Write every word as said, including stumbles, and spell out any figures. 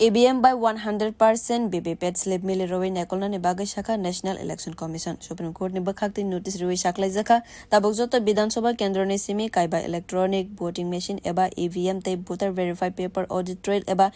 E V M bai one hundred percent V V P A T slip mili rwi naikolnani bagwi sakha National Election Commission. Supreme Court ni bwkhak twi notice rwi saklaijakha, tabuk joto Bidhan Sabha kendroni simi kaiba electronic voting machine eba E V M tei voter verified paper audit trail eba